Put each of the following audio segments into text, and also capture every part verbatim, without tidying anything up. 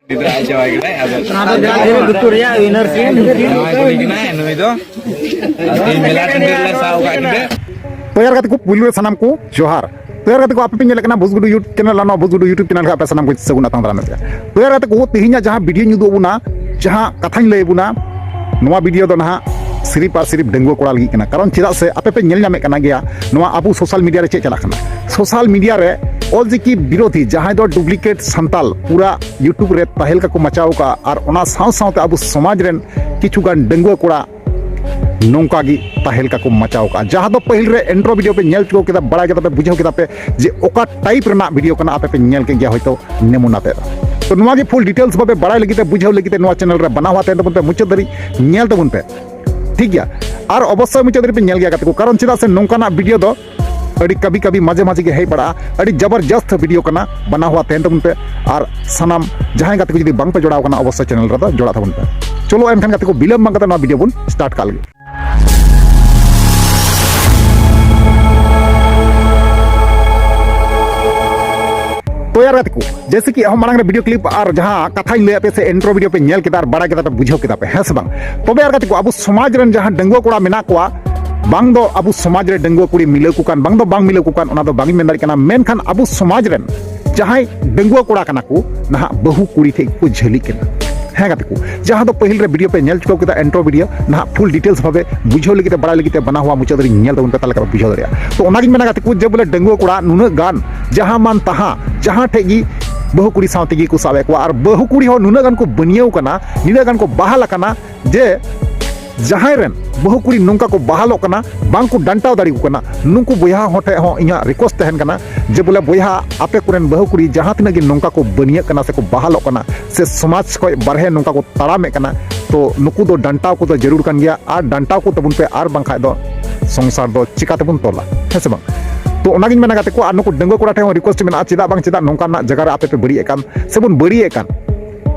ᱱᱤᱛᱚᱜ ᱟᱡ ᱪᱟᱵᱟ ᱠᱮᱫᱟᱭ, ᱟᱫᱚ ᱚᱱᱟ ᱫᱚ ᱡᱟᱦᱟᱸ ᱛᱤᱱᱟᱹᱜ ᱞᱩᱛᱩᱨ ᱨᱮᱭᱟᱜ winner ᱥᱤᱢ᱾ ᱡᱟᱶᱟᱭ ᱠᱩᱲᱤ ᱠᱟᱱᱟᱭ ᱱᱩᱭ ᱫᱚ᱾ ᱟᱫᱚ ᱛᱮᱦᱮᱧ ᱢᱮᱞᱟ ᱴᱟᱺᱰᱤ ᱨᱮᱞᱮ ᱥᱟᱵ ᱟᱠᱟᱫ ᱠᱤᱱᱟ᱾ ᱛᱚ ᱭᱟᱨ ᱜᱟᱛᱮ ᱠᱚ, ᱯᱩᱭᱞᱩ ᱨᱮ ᱥᱟᱱᱟᱢ ᱠᱚ ᱡᱚᱦᱟᱨ᱾ ᱛᱚ ᱭᱟᱨ ᱜᱟᱛᱮ ᱠᱚ, ᱟᱯᱮ ᱯᱮ ᱧᱮᱞᱮᱫ ᱠᱟᱱᱟ ᱵᱩᱥᱜᱩᱰᱩ YouTube channel, ᱟᱨ ᱱᱚᱣᱟ ᱵᱩᱥᱜᱩᱰᱩ YouTube channel ᱨᱮ ᱟᱯᱮ ᱥᱟᱱᱟᱢ ᱠᱚ ᱥᱟᱹᱜᱩᱱ ᱟᱛᱟᱝ ᱫᱟᱨᱟᱢ ᱮᱫ ᱯᱮᱭᱟ᱾ ᱛᱚ ᱭᱟᱨ ᱜᱟᱛᱮ ᱠᱚ, ᱛᱮᱦᱮᱧᱟᱜ ᱡᱟᱦᱟᱸ video ᱧ ᱩᱫᱩᱜ ᱟᱵᱚᱱᱟ, ᱡᱟᱦᱟᱸ ᱠᱟᱛᱷᱟᱧ ᱞᱟᱹᱭ ᱟᱵᱚᱱᱟ, ᱱᱚᱣᱟ video ᱫᱚ ᱱᱟᱦᱟᱜ ᱥᱤᱨᱤᱯ ᱟᱨ ᱥᱤᱨᱤᱯ ᱰᱟᱺᱜᱩᱣᱟᱹ ᱠᱚᱲᱟ ᱞᱟᱹᱜᱤᱫ ᱠᱟᱱᱟ᱾ ᱠᱟᱨᱚᱱ ᱪᱮᱫᱟᱜ ᱥᱮ ᱟᱯᱮ ᱯᱮ ᱧᱮᱞ ᱧᱟᱢᱮᱫ ᱠᱟᱱᱟ ᱜᱮᱭᱟ ᱱᱚᱣᱟ ᱟᱵᱚ social media ᱨᱮ ᱪᱮᱫ ᱪᱟᱞᱟᱜ ᱠᱟᱱᱟ᱾ Social media ᱨᱮ ᱚᱞᱪᱤᱠᱤ ᱵᱤᱨᱳᱫᱷᱤ ᱡᱟᱦᱟᱸᱭ ᱫᱚ duplicate ᱥᱟᱱᱛᱟᱞ ᱯᱩᱨᱟ YouTube ᱨᱮ ᱛᱟᱦᱮᱞᱠᱟ ᱠᱚ ᱢᱟᱪᱟᱣ ᱟᱠᱟᱫᱼᱟ, ᱟᱨ ᱚᱱᱟ ᱥᱟᱶ ᱥᱟᱶᱛᱮ ᱟᱵᱚ ᱥᱚᱢᱟᱡᱽ ᱨᱮᱱ ᱠᱤᱪᱷᱩ ᱜᱟᱱ ᱰᱟᱺᱜᱩᱣᱟᱹ ᱠᱚᱲᱟ ᱱᱚᱝᱠᱟ ᱜᱮ ᱛᱟᱦᱮᱞᱠᱟ ᱠᱚ ᱢᱟᱪᱟᱣ ᱟᱠᱟᱫᱼᱟ᱾ ᱡᱟᱦᱟᱸ ᱫᱚ ᱯᱟᱹᱦᱤᱞ ᱨᱮ intro video ᱯᱮ ᱧᱮᱞ ᱪᱩᱠᱟᱹᱣ ᱠᱮᱫᱟ, ᱵᱟᱲᱟᱭ ᱠᱮᱫᱟ ᱯᱮ, ᱵᱩᱡᱷᱟᱹᱣ ᱠᱮᱫᱟ ᱯᱮ ᱡᱮ ᱚᱠᱟ type ᱨᱮᱱᱟᱜ video ᱠᱟᱱᱟ, ᱟᱯᱮ ᱯᱮ ᱧᱮᱞ ᱠᱮᱫ ᱜᱮᱭᱟ ᱦᱚᱭᱛᱳ ᱱᱮᱢᱩᱱᱟ ᱛᱮ᱾ ᱛᱚ ᱱᱚᱣᱟ ᱜᱮ full details ᱵᱷᱟᱵᱮ ᱵᱟᱲᱟᱭ ᱞᱟᱹᱜᱤᱫ ᱛᱮ, ᱵᱩᱡᱷᱟᱹᱣ ᱞᱟᱹᱜᱤᱫ ᱛᱮ ᱱᱚᱣᱟ channel ᱨᱮ ᱵᱮᱱᱟᱣ ᱛᱟᱦᱮᱱ ᱛᱟᱵᱚᱱ ᱯᱮ, ᱢᱩᱪᱟᱹᱫ ᱫᱷᱟᱹᱨᱤᱡ ᱧᱮᱞ ᱛᱟᱵᱚᱱ ᱯᱮ, ᱴᱷᱤᱠ ᱜᱮᱭᱟ? ᱟᱨ ᱚᱵᱚᱥᱥᱳᱭ ᱢᱩᱪᱟᱹᱫ ᱫᱷᱟᱹᱨᱤᱡ ᱯᱮ ᱧᱮᱞ ᱜᱮᱭᱟ ᱜᱟᱛᱮ ᱠᱚ, ᱠᱟᱨᱚᱱ ᱪᱮᱫᱟᱜ ᱥᱮ ᱱᱚᱝᱠᱟᱱᱟᱜ video ᱫᱚ ᱟᱹᱰᱤ ᱠᱟᱵᱷᱤ ᱠᱟᱵᱷᱤ ᱢᱟᱡᱷᱮ ᱢᱟᱡᱷᱮ ᱜᱮ ᱦᱮᱡ ᱵᱟᱲᱟᱜᱼᱟ᱾ ᱟᱹᱰᱤ ᱡᱚᱵᱚᱨᱡᱚᱥᱛ video ᱠᱟᱱᱟ, ᱵᱮᱱᱟᱣ ᱛᱟᱦᱮᱱ ᱛᱟᱵᱚᱱ ᱯᱮ᱾ ᱟᱨ ᱥᱟᱱᱟᱢ ᱡᱟᱦᱟᱸᱭ ᱜᱟᱛᱮ ᱠᱚ ᱡᱩᱫᱤ ᱵᱟᱝ ᱯᱮ ᱡᱚᱲᱟᱣ ᱠᱟᱱᱟ, ᱚᱵᱚᱥᱥᱳᱭ channel ᱨᱮᱫᱚ ᱡᱚᱲᱟᱜ ᱛᱟᱵᱚᱱ ᱯᱮ᱾ ᱪᱚᱞᱚ ᱮᱱᱠᱷᱟᱱ ᱜᱟᱛᱮ ᱠᱚ, ᱵᱤᱞᱚᱢ ᱵᱟᱝ ᱠᱟᱛᱮ ᱱᱚᱣᱟ video ᱵᱚᱱ start ᱠᱟᱜ ᱞᱮᱜᱮ᱾ ᱛᱚ ᱭᱟᱨ ᱜᱟᱛᱮ ᱠᱚ, ᱡᱮᱭᱥᱮ ᱠᱤ ᱮᱦᱚᱵ ᱢᱟᱲᱟᱝ ᱨᱮ video clip ᱟᱨ ᱡᱟᱦᱟᱸ ᱠᱟᱛᱷᱟᱧ ᱞᱟᱹᱭᱟᱫ ᱯᱮ ᱥᱮ intro video ᱯᱮ ᱧᱮᱞ ᱠᱮᱫᱟ ᱟᱨ ᱵᱟᱲᱟᱭ ᱠᱮᱫᱟ ᱯᱮ, ᱵᱩᱡᱷᱟᱹᱣ ᱠᱮᱫᱟ ᱯᱮ, ᱦᱮᱸ ᱥᱮ ᱵᱟᱝ? ᱛᱚᱵᱮ ᱭᱟᱨ ᱜᱟᱛᱮ ᱠᱚ, ᱟᱵᱚ ᱥᱚᱢᱟᱡᱽ ᱨᱮᱱ ᱡᱟᱦᱟᱸ ᱰᱟᱺᱜᱩᱣᱟᱹ ᱠᱚᱲᱟ ᱢᱮᱱᱟᱜ ᱠᱚᱣᱟ, ᱵᱟᱝ ᱫᱚ ᱟᱵᱚ ᱥᱚᱢᱟᱡᱽ ᱨᱮ ᱰᱟᱺᱜᱩᱣᱟᱹ ᱠᱩᱲᱤ ᱢᱤᱞᱟᱹᱣ ᱠᱚ ᱠᱟᱱ, ᱵᱟᱝ ᱫᱚ ᱵᱟᱝ ᱢᱤᱞᱟᱹᱣ ᱠᱚ ᱠᱟᱱ, ᱚᱱᱟ ᱫᱚ ᱵᱟᱝ ᱤᱧ ᱢᱮᱱ ᱫᱟᱲᱮᱭᱟᱜ ᱠᱟᱱᱟ, ᱢᱮᱱᱠᱷᱟᱱ ᱟᱵᱚ ᱥᱚᱢᱟᱡᱽ ᱨᱮᱱ ᱡᱟᱦᱟᱸᱭ ᱰᱟᱺᱜᱩᱣᱟᱹ ᱠᱚᱲᱟ ᱠᱟᱱᱟ ᱠᱚ, ᱱᱟᱦᱟᱜ ᱵᱟᱹᱦᱩ ᱠᱩᱲᱤ ᱴᱷᱮᱡ ᱠᱚ ᱡᱷᱟᱹᱞᱤᱜ ᱠᱟᱱᱟ᱾ ᱦᱮᱸ ᱜᱟᱛᱮ ᱠᱚ, ᱡᱟᱦᱟᱸ ᱫᱚ ᱯᱟᱹᱦᱤᱞ ᱨᱮ video ᱯᱮ ᱧᱮᱞ ᱪᱩᱠᱟᱹᱣ ᱠᱮᱫᱟ, intro video, ᱱᱟᱦᱟᱜ full details ᱵᱷᱟᱵᱮ ᱵᱩᱡᱷᱟᱹᱣ ᱞᱟᱹᱜᱤᱫ ᱛᱮ, ᱵᱟᱲᱟᱭ ᱞᱟᱹᱜᱤᱫ ᱛᱮ, ᱵᱟᱱᱟ ᱦᱚᱲ ᱢᱩᱪᱟᱹᱫ ᱫᱷᱟᱹᱨᱤᱡ ᱧᱮᱞ ᱛᱟᱵᱚᱱ ᱯᱮ, ᱛᱟᱦᱞᱮ ᱠᱷᱟᱱ ᱯᱮ ᱵᱩᱡᱷᱟᱹᱣ ᱫᱟᱲᱮᱭᱟᱜᱼᱟ᱾ ᱛᱚ ᱚᱱᱟᱜᱤᱧ ᱢᱮᱱᱟ ᱜᱟᱛᱮ ᱠᱚ, ᱡᱮ ᱵᱚᱞᱮ ᱰᱟᱺᱜᱩᱣᱟᱹ ᱠᱚᱲᱟ ᱱᱩᱱᱟᱹᱜ ᱜᱟᱱ ᱡᱟᱦᱟᱸ ᱢᱟᱱ ᱛᱟᱦᱟᱸ, ᱡᱟᱦᱟᱸ ᱴᱷᱮᱡ ᱜᱮ ᱵᱟᱹᱦᱩ ᱠᱩᱲᱤ ᱥᱟᱶ ᱛᱮᱜᱮ ᱠᱚ ᱥᱟᱵ ᱮᱫ ᱠᱚᱣᱟ, ᱟᱨ ᱵᱟᱹᱦᱩ ᱠᱩᱲᱤ ᱦᱚᱸ ᱱᱩᱱᱟᱹᱜ ᱜᱟᱱ ᱠᱚ ᱵᱟᱹᱱᱤᱭᱟᱹᱣ ᱠᱟᱱᱟ, ᱱᱤᱱᱟᱹᱜ ᱜᱟᱱ ᱠᱚ ᱵᱟᱦᱟᱞ ᱟᱠᱟᱱᱟ, ᱡᱮ ᱡᱟᱦᱟᱸᱭ ᱨᱮᱱ ᱵᱟᱹᱦᱩ ᱠᱩᱲᱤ ᱱᱚᱝᱠᱟ ᱠᱚ ᱵᱟᱦᱟᱞᱚᱜ ᱠᱟᱱᱟ, ᱵᱟᱝ ᱠᱚ ᱰᱟᱱᱴᱟᱣ ᱫᱟᱲᱮ ᱠᱚ ᱠᱟᱱᱟ, ᱱᱩᱠᱩ ᱵᱚᱭᱦᱟ ᱦᱚᱲ ᱴᱷᱮᱡ ᱦᱚᱸ ᱤᱧᱟᱹᱜ request ᱛᱟᱦᱮᱱ ᱠᱟᱱᱟ ᱡᱮ ᱵᱚᱞᱮ ᱵᱚᱭᱦᱟ, ᱟᱯᱮ ᱠᱚᱨᱮᱱ ᱵᱟᱹᱦᱩ ᱠᱩᱲᱤ ᱡᱟᱦᱟᱸ ᱛᱤᱱᱟᱹᱜ ᱜᱮ ᱱᱚᱝᱠᱟ ᱠᱚ ᱵᱟᱹᱱᱤᱭᱟᱹᱜ ᱠᱟᱱᱟ ᱥᱮ ᱠᱚ ᱵᱟᱦᱟᱞᱚᱜ ᱠᱟᱱᱟ ᱥᱮ ᱥᱚᱢᱟᱡᱽ ᱠᱷᱚᱡ ᱵᱟᱨᱦᱮ ᱱᱚᱝᱠᱟ ᱠᱚ ᱛᱟᱲᱟᱢᱮᱫ ᱠᱟᱱᱟ, ᱛᱚ ᱱᱩᱠᱩ ᱫᱚ ᱰᱟᱱᱴᱟᱣ ᱠᱚᱫᱚ ᱡᱟᱹᱨᱩᱲ ᱠᱟᱱ ᱜᱮᱭᱟ, ᱟᱨ ᱰᱟᱱᱴᱟᱣ ᱠᱚ ᱛᱟᱵᱚᱱ ᱯᱮ, ᱟᱨ ᱵᱟᱝᱠᱷᱟᱡ ᱫᱚ ᱥᱚᱝᱥᱟᱨ ᱫᱚ ᱪᱤᱠᱟ ᱛᱮᱵᱚᱱ ᱛᱚᱞᱟ, ᱦᱮᱸ ᱥᱮ ᱵᱟᱝ? ᱛᱚ ᱚᱱᱟᱜᱤᱧ ᱢᱮᱱᱟ ᱜᱟᱛᱮ ᱠᱚ, ᱟᱨ ᱱᱩᱠᱩ ᱰᱟᱺᱜᱩᱣᱟᱹ ᱠᱚᱲᱟ ᱴᱷᱮᱱ ᱦᱚᱸ request ᱢᱮᱱᱟᱜᱼᱟ, ᱪᱮᱫᱟᱜ ᱵᱟᱝ ᱪᱮᱫᱟᱜ ᱱᱚᱝᱠᱟᱱᱟᱜ ᱡᱟᱭᱜᱟ ᱨᱮ ᱟᱯᱮ ᱯᱮ ᱵᱟᱹᱲᱤᱡ ᱮᱫ ᱠᱟᱱ ᱥᱮ ᱵᱚᱱ ᱵᱟᱹᱲᱤᱡ ᱮᱫ ᱠᱟᱱ?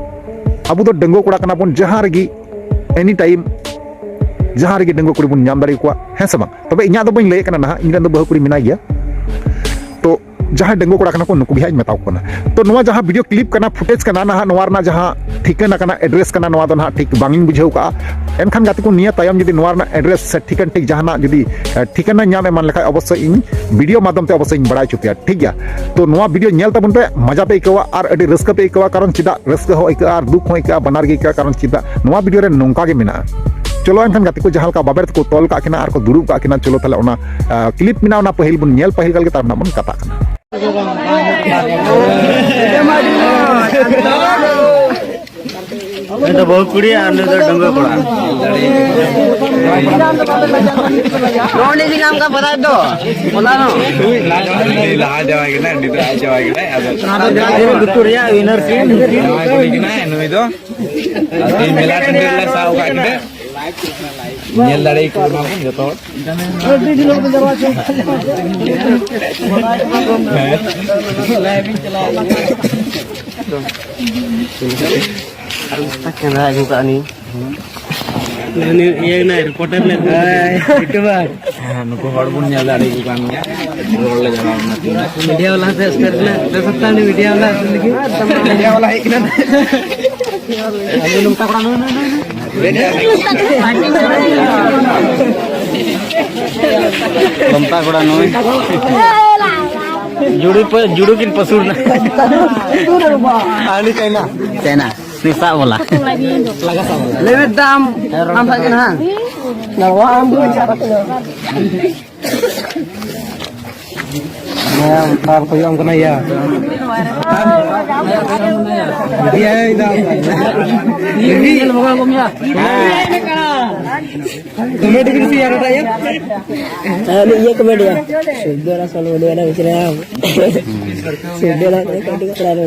ᱟᱵᱚ ᱫᱚ ᱰᱟᱺᱜᱩᱣᱟᱹ ᱠᱚᱲᱟ ᱠᱟᱱᱟ ᱵᱚᱱ, ᱡᱟᱦᱟᱸ ᱨᱮᱜᱮ any time ᱡᱟᱦᱟᱸ ᱨᱮᱜᱮ ᱰᱟᱺᱜᱩᱣᱟᱹ ᱠᱩᱲᱤ ᱵᱚᱱ ᱧᱟᱢ ᱫᱟᱲᱮ ᱟᱠᱚᱣᱟ, ᱦᱮᱸ ᱥᱮ ᱵᱟᱝ? ᱛᱚᱵᱮ ᱤᱧᱟᱹᱜ ᱫᱚ ᱵᱟᱹᱧ ᱞᱟᱹᱭᱮᱫ ᱠᱟᱱᱟ, ᱱᱟᱦᱟᱜ ᱤᱧ ᱨᱮᱱ ᱫᱚ ᱵᱟᱹᱦᱩ ᱠᱩᱲᱤ ᱢᱮᱱᱟᱭ ᱜᱮᱭᱟ᱾ ᱛᱚ ᱡᱟᱦᱟᱸᱭ ᱰᱟᱺᱜᱩᱣᱟᱹ ᱠᱚᱲᱟ ᱠᱟᱱᱟ ᱠᱚ, ᱱᱩᱠᱩ ᱜᱮ ᱦᱟᱸᱜ ᱤᱧ ᱢᱮᱛᱟ ᱠᱚ ᱠᱟᱱᱟ᱾ ᱛᱚ, ᱱᱚᱣᱟ ᱡᱟᱦᱟᱸ video clip ᱠᱟᱱᱟ, footage ᱠᱟᱱᱟ, ᱱᱟᱦᱟᱜ ᱱᱚᱣᱟ ᱨᱮᱱᱟᱜ ᱡᱟᱦᱟᱸ ᱴᱷᱤᱠᱟᱹᱱᱟ ᱠᱟᱱᱟ, address ᱠᱟᱱᱟ, ᱱᱚᱣᱟ ᱫᱚ ᱱᱟᱦᱟᱜ ᱴᱷᱤᱠ ᱵᱟᱝ ᱤᱧ ᱵᱩᱡᱷᱟᱹᱣ ᱠᱟᱜᱼᱟ᱾ ᱮᱱᱠᱷᱟᱱ ᱜᱟᱛᱮ ᱠᱚ, ᱱᱤᱭᱟᱹ ᱛᱟᱭᱚᱢ ᱡᱩᱫᱤ ᱱᱚᱣᱟ ᱨᱮᱱᱟᱜ address ᱥᱮ ᱴᱷᱤᱠᱟᱹᱱ ᱴᱷᱤᱠ ᱡᱟᱦᱟᱱᱟᱜ ᱡᱩᱫᱤ, ᱮ, ᱴᱷᱤᱠᱟᱹᱱᱟ ᱧᱟᱢ ᱮᱢᱟᱱ ᱞᱮᱠᱷᱟᱡ, ᱚᱵᱚᱥᱥᱳᱭ ᱤᱧ video ᱢᱟᱫᱽᱫᱷᱚᱢ ᱛᱮ ᱚᱵᱚᱥᱥᱳᱭ ᱤᱧ ᱵᱟᱲᱟᱭ ᱦᱚᱪᱚ ᱯᱮᱭᱟ, ᱴᱷᱤᱠ ᱜᱮᱭᱟ? ᱛᱚ, ᱱᱚᱣᱟ video ᱧᱮᱞ ᱛᱟᱵᱚᱱ ᱯᱮ, ᱢᱚᱡᱟ ᱯᱮ ᱟᱹᱭᱠᱟᱹᱣᱟ ᱟᱨ ᱟᱹᱰᱤ ᱨᱟᱹᱥᱠᱟᱹ ᱯᱮ ᱟᱹᱭᱠᱟᱹᱣᱟ, ᱠᱟᱨᱚᱱ ᱪᱮᱫᱟᱜ ᱨᱟᱹᱥᱠᱟᱹ ᱦᱚᱸ ᱟᱹᱭᱠᱟᱹᱜᱼᱟ ᱟᱨ ᱫᱩᱠ ᱦᱚᱸ ᱟᱹᱭᱠᱟᱹᱜᱼᱟ, ᱵᱟᱱᱟᱨ ᱜᱮ ᱟᱹᱭᱠᱟᱹᱜᱼᱟ, ᱠᱟᱨᱚᱱ ᱪᱮᱫᱟᱜ ᱱᱚᱣᱟ video ᱨᱮ ᱱᱚᱝᱠᱟ ᱜᱮ ᱢᱮᱱᱟᱜᱼᱟ᱾ ᱪᱚᱞᱚ ᱮᱱᱠᱷᱟᱱ ᱜᱟᱛᱮ ᱠᱚ, ᱡᱟᱦᱟᱸ ᱞᱮᱠᱟ ᱵᱟᱵᱮᱨ ᱛᱮᱠᱚ ᱛᱚᱞ ᱠᱟᱜ ᱠᱤᱱᱟ ᱟᱨ ᱠᱚ ᱫᱩᱲᱩᱵ ᱠᱟᱜ ᱠᱤᱱᱟ, ᱪᱚᱞᱚ ᱛᱟᱦᱞᱮ ᱚᱱᱟ, ᱟ, clip ᱢᱮᱱᱟᱜᱼᱟ, ᱚᱱᱟ ᱯᱟᱹᱦᱤᱞ ᱵᱚᱱ ᱧᱮᱞ ᱯᱟᱹᱦᱤᱞ ᱠᱟᱜ ᱞᱮᱜᱮ, ᱛᱟᱨ ᱱᱟᱦᱟᱜ ᱵᱚᱱ ᱠᱟᱛᱷᱟᱜ ᱠᱟᱱᱟ᱾ ᱩᱱᱤ ᱫᱚ ᱵᱟᱹᱦᱩ ᱠᱩᱲᱤ ᱟᱨ ᱱᱩᱭ ᱫᱚ ᱰᱟᱺᱜᱩᱣᱟᱹ ᱠᱚᱲᱟ᱾ ᱱᱚᱜᱼᱚ ᱱᱤᱭᱟᱹ ᱜᱮ ᱧᱟᱢ ᱠᱟᱜ ᱵᱟᱰᱟᱭ ᱫᱚ᱾ ᱚᱱᱟ ᱦᱚᱸ᱾ ᱞᱟᱦᱟ ᱡᱟᱶᱟᱭ ᱠᱟᱱᱟᱭ, ᱩᱱᱤ ᱫᱚ ᱟᱡ ᱡᱟᱶᱟᱭ ᱠᱟᱱᱟᱭ, ᱟᱫᱚ ᱚᱱᱟ ᱫᱚ ᱡᱟᱦᱟᱸ ᱛᱤᱱᱟᱹᱜ ᱞᱩᱛᱩᱨ ᱨᱮᱭᱟᱜ winner scene᱾ ᱡᱟᱶᱟᱭ ᱠᱩᱲᱤ ᱠᱟᱱᱟᱭ ᱱᱩᱭ ᱫᱚ᱾ ᱟᱨ ᱛᱮᱦᱮᱧ ᱢᱮᱞᱟ ᱴᱟᱺᱰᱤ ᱨᱮᱞᱮ ᱥᱟᱵ ᱟᱠᱟᱫ ᱠᱤᱱᱟ᱾ ᱧᱮᱞ ᱫᱟᱲᱮ ᱟᱠᱚ ᱠᱟᱱᱟ ᱵᱚᱱ ᱡᱚᱛᱚ ᱦᱚᱲ᱾ ᱦᱮᱸ᱾ ᱠᱮᱢᱮᱨᱟ ᱟᱹᱜᱩ ᱠᱟᱜ ᱱᱤᱧ᱾ ᱩᱱᱤ ᱤᱭᱟᱹ ᱠᱟᱱᱟᱭ, reporter ᱞᱮ ᱟᱹᱜᱩ ᱠᱟᱫᱮᱭᱟ᱾ YouTuber᱾ ᱦᱮᱸ, ᱱᱩᱠᱩ ᱦᱚᱲ ᱵᱚᱱ ᱧᱮᱞ ᱫᱟᱲᱮ ᱟᱠᱚ ᱠᱟᱱ ᱜᱮᱭᱟ᱾ ᱨᱚᱲ ᱞᱮ ᱪᱟᱞᱟᱣ ᱞᱮᱱᱟ ᱛᱤᱦᱤᱧ ᱫᱚ᱾ Media ᱵᱟᱞᱟ ᱦᱚᱸ ᱥᱮ expert ᱠᱟᱱᱟ᱾ ᱵᱮᱥ ᱦᱟᱛᱟᱣ ᱩᱱᱤ media ᱵᱟᱞᱟ ᱟᱹᱥᱩᱞ ᱞᱟᱹᱜᱤᱫ᱾ Media ᱵᱟᱞᱟ ᱦᱮᱡ ᱠᱟᱱᱟ᱾ ᱞᱚᱢᱛᱟ ᱠᱚᱲᱟ ᱱᱩᱭ, ᱱᱩᱭ, ᱱᱩᱭ, ᱱᱩᱭ᱾ ᱞᱚᱢᱛᱟ ᱠᱚᱲᱟ ᱱᱩᱭ᱾ ᱡᱩᱲᱩ ᱯᱮ, ᱡᱩᱲᱩ ᱠᱤᱱ ᱯᱟᱹᱥᱩᱲ ᱱᱟ᱾ ᱟᱹᱰᱤ ᱪᱟᱭᱱᱟ᱾ ᱪᱟᱭᱱᱟ᱾ ᱱᱩᱭ ᱥᱟᱵ ᱵᱟᱞᱟ᱾ ᱞᱟᱜᱟ ᱥᱟᱵ ᱵᱟᱞᱟ᱾ ᱞᱟᱹᱭ ᱢᱮ ᱫᱟᱢ᱾ ᱟᱢ ᱥᱟᱵ ᱠᱤᱱᱟ ᱦᱟᱸ᱾ ᱱᱚᱣᱟ ᱟᱢ ᱫᱚ ᱪᱟᱞᱟᱜ ᱠᱟᱱᱟ᱾ ᱦᱮᱸ, ᱛᱟᱨ ᱠᱚ ᱦᱩᱭᱩᱜ ᱟᱢ ᱠᱟᱱᱟ ᱭᱟ᱾ ᱤᱭᱟᱹ, ᱤᱭᱟᱹ, ᱤᱭᱟᱹ᱾ Comedy ᱵᱤᱱ ᱛᱮᱭᱟᱨ ᱟᱠᱟᱫ ᱭᱟ? ᱦᱮᱸ, ᱩᱱᱤ ᱤᱭᱟᱹ comedy ᱭᱟ᱾ ᱥᱩᱫᱷᱟᱹ ᱨᱟᱥᱚᱞ ᱵᱚᱞᱮ ᱚᱱᱟ ᱵᱤᱪᱨᱮ ᱟᱢ᱾ ᱥᱩᱫᱷᱟᱹ ᱨᱟᱥᱚᱞ ᱠᱟᱹᱴᱤᱡ ᱠᱚᱲᱟ ᱨᱮ᱾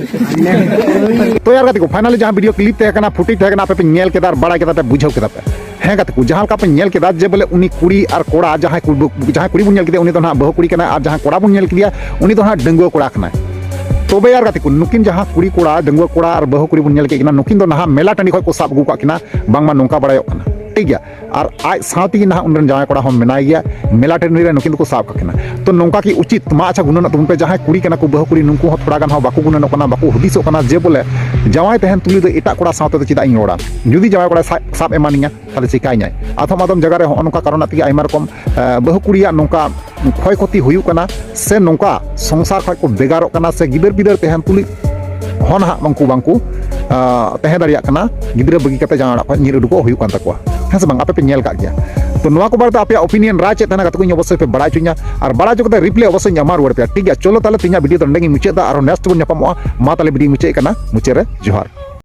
ᱛᱚ ᱭᱟᱨ ᱜᱟᱛᱮ ᱠᱚ, finally ᱡᱟᱦᱟᱸ video clip ᱛᱟᱦᱮᱸ ᱠᱟᱱᱟ, footage ᱛᱟᱦᱮᱸ ᱠᱟᱱᱟ, ᱟᱯᱮ ᱯᱮ ᱧᱮᱞ ᱠᱮᱫᱟ ᱟᱨ ᱵᱟᱲᱟᱭ ᱠᱮᱫᱟ ᱯᱮ, ᱵᱩᱡᱷᱟᱹᱣ ᱠᱮᱫᱟ ᱯᱮ᱾ ᱦᱮᱸ ᱜᱟᱛᱮ ᱠᱚ, ᱡᱟᱦᱟᱸ ᱞᱮᱠᱟ ᱯᱮ ᱧᱮᱞ ᱠᱮᱫᱟ ᱡᱮ ᱵᱚᱞᱮ ᱩᱱᱤ ᱠᱩᱲᱤ ᱟᱨ ᱠᱚᱲᱟ, ᱡᱟᱦᱟᱸᱭ ᱠᱩᱲᱤ, ᱡᱟᱦᱟᱸᱭ ᱠᱩᱲᱤ ᱵᱚᱱ ᱧᱮᱞ ᱠᱮᱫᱮᱭᱟ, ᱩᱱᱤ ᱫᱚ ᱱᱟᱦᱟᱜ ᱵᱟᱹᱦᱩ ᱠᱩᱲᱤ ᱠᱟᱱᱟᱭ, ᱟᱨ ᱡᱟᱦᱟᱸᱭ ᱠᱚᱲᱟ ᱵᱚᱱ ᱧᱮᱞ ᱠᱮᱫᱮᱭᱟ, ᱩᱱᱤ ᱫᱚ ᱱᱟᱦᱟᱜ ᱰᱟᱺᱜᱩᱣᱟᱹ ᱠᱚᱲᱟ ᱠᱟᱱᱟᱭ᱾ ᱛᱚᱵᱮ ᱭᱟᱨ ᱜᱟᱛᱮ ᱠᱚ, ᱱᱩᱠᱤᱱ ᱡᱟᱦᱟᱸ ᱠᱩᱲᱤ ᱠᱚᱲᱟ, ᱰᱟᱺᱜᱩᱣᱟᱹ ᱠᱚᱲᱟ ᱟᱨ ᱵᱟᱹᱦᱩ ᱠᱩᱲᱤ ᱵᱚᱱ ᱧᱮᱞ ᱠᱮᱫ ᱠᱤᱱᱟ, ᱱᱩᱠᱤᱱ ᱫᱚ ᱱᱟᱦᱟᱜ ᱢᱮᱞᱟ ᱴᱟᱺᱰᱤ ᱠᱷᱚᱱ ᱠᱚ ᱥᱟᱵ ᱟᱹᱜᱩ ᱠᱟᱜ ᱠᱤᱱᱟ, ᱵᱟᱝᱢᱟ ᱱᱚᱝᱠᱟ ᱵᱟᱲᱟᱭᱚᱜ ᱠᱟᱱᱟ᱾ ᱴᱷᱤᱠ ᱜᱮᱭᱟ᱾ ᱟᱨ ᱟᱡ ᱥᱟᱶ ᱛᱮᱜᱮ ᱱᱟᱦᱟᱜ ᱩᱱᱤ ᱨᱮᱱ ᱡᱟᱶᱟᱭ ᱠᱚᱲᱟ ᱦᱚᱸ ᱢᱮᱱᱟᱭ ᱜᱮᱭᱟ, ᱢᱮᱞᱟᱴᱮᱱᱤ ᱨᱮ ᱱᱩᱠᱤᱱ ᱫᱚᱠᱚ ᱥᱟᱵ ᱠᱟᱠᱤᱱᱟ᱾ ᱛᱚ ᱱᱚᱝᱠᱟ ᱠᱤ ᱩᱪᱤᱛ? ᱢᱟ ᱟᱪᱪᱷᱟ, ᱜᱩᱱᱟᱹᱱᱚᱜ ᱛᱟᱵᱚᱱ ᱯᱮ, ᱡᱟᱦᱟᱸᱭ ᱠᱩᱲᱤ ᱠᱟᱱᱟ ᱠᱚ, ᱵᱟᱹᱦᱩ ᱠᱩᱲᱤ, ᱱᱩᱠᱩ ᱦᱚᱸ ᱛᱷᱚᱲᱟ ᱜᱟᱱ ᱦᱚᱸ ᱵᱟᱠᱚ ᱜᱩᱱᱟᱹᱱᱚᱜ ᱠᱟᱱᱟ, ᱵᱟᱠᱚ ᱦᱩᱫᱤᱥᱚᱜ ᱠᱟᱱᱟ ᱡᱮ ᱵᱚᱞᱮ ᱡᱟᱶᱟᱭ ᱛᱟᱦᱮᱱ ᱛᱩᱞᱩᱡ ᱫᱚ ᱮᱴᱟᱜ ᱠᱚᱲᱟ ᱥᱟᱶ ᱛᱮᱫᱚ ᱪᱮᱫᱟᱜ ᱤᱧ ᱨᱚᱲᱟ? ᱡᱩᱫᱤ ᱡᱟᱶᱟᱭ ᱠᱚᱲᱟᱭ ᱥᱟᱵ, ᱥᱟᱵ ᱮᱢᱟᱱᱤᱧᱟ, ᱛᱟᱦᱞᱮ ᱪᱤᱠᱟᱹᱭᱧᱟᱭ? ᱟᱫᱚᱢ ᱟᱫᱚᱢ ᱡᱟᱭᱜᱟ ᱨᱮ ᱦᱚᱸᱜᱼᱚ ᱱᱚᱝᱠᱟ ᱠᱟᱨᱚᱱᱟᱜ ᱛᱮᱜᱮ ᱟᱭᱢᱟ ᱨᱚᱠᱚᱢ, ᱮ, ᱵᱟᱹᱦᱩ ᱠᱩᱲᱤᱭᱟᱜ ᱱᱚᱝᱠᱟ ᱠᱷᱚᱭ ᱠᱷᱚᱛᱤ ᱦᱩᱭᱩᱜ ᱠᱟᱱᱟ, ᱥᱮ ᱱᱚᱝᱠᱟ ᱥᱚᱝᱥᱟᱨ ᱠᱷᱚᱱ ᱠᱚ ᱵᱷᱮᱜᱟᱨᱚᱜ ᱠᱟᱱᱟ, ᱥᱮ ᱜᱤᱫᱟᱹᱨ ᱯᱤᱫᱟᱹᱨ ᱛᱟᱦᱮᱱ ᱛᱩᱞᱩᱡ ᱦᱚᱸ ᱱᱟᱦᱟᱜ ᱵᱟᱝᱠᱚ, ᱵᱟᱝᱠᱚ, ᱟ, ᱛᱟᱦᱮᱸ ᱫᱟᱲᱮᱭᱟᱜ ᱠᱟᱱᱟ, ᱜᱤᱫᱽᱨᱟᱹ ᱵᱟᱹᱜᱤ ᱠᱟᱛᱮ ᱡᱟᱶᱟᱭ ᱚᱲᱟᱜ ᱠᱷᱚᱱ ᱧᱤᱨ ᱩᱰᱩᱠᱚᱜ ᱦᱩᱭᱩᱜ ᱠᱟᱱ ᱛᱟᱠᱚᱣᱟ, ᱦᱮᱸ ᱥᱮ ᱵᱟᱝ? ᱟᱯᱮ ᱯᱮ ᱧᱮᱞ ᱠᱟᱜ ᱜᱮᱭᱟ᱾ ᱛᱚ ᱱᱚᱣᱟ ᱠᱚ ᱵᱟᱨᱮᱛᱮ ᱟᱯᱮᱭᱟᱜ opinion, ᱨᱟᱭ ᱪᱮᱫ ᱛᱟᱦᱮᱱᱟ, ᱜᱟᱛᱮ ᱠᱚᱧ ᱚᱵᱚᱥᱥᱳᱭ ᱯᱮ ᱵᱟᱲᱟᱭ ᱦᱚᱪᱚᱧᱟ, ᱟᱨ ᱵᱟᱲᱟᱭ ᱦᱚᱪᱚ ᱠᱟᱛᱮ reply ᱚᱵᱚᱥᱥᱳᱭ ᱤᱧ ᱮᱢᱟ ᱨᱩᱣᱟᱹᱲ ᱯᱮᱭᱟ, ᱴᱷᱤᱠ ᱜᱮᱭᱟ? ᱪᱚᱞᱚ ᱛᱟᱦᱞᱮ ᱛᱮᱦᱮᱧᱟᱜ video ᱫᱚ ᱱᱚᱸᱰᱮ ᱜᱤᱧ ᱢᱩᱪᱟᱹᱫ ᱫᱟ, ᱟᱨᱦᱚᱸ next ᱵᱚᱱ ᱧᱟᱯᱟᱢᱚᱜᱼᱟ᱾ ᱢᱟ ᱛᱟᱦᱞᱮ video ᱢᱩᱪᱟᱹᱫ ᱠᱟᱱᱟ, ᱢᱩᱪᱟᱹᱫ ᱨᱮ ᱡᱚᱦᱟᱨ᱾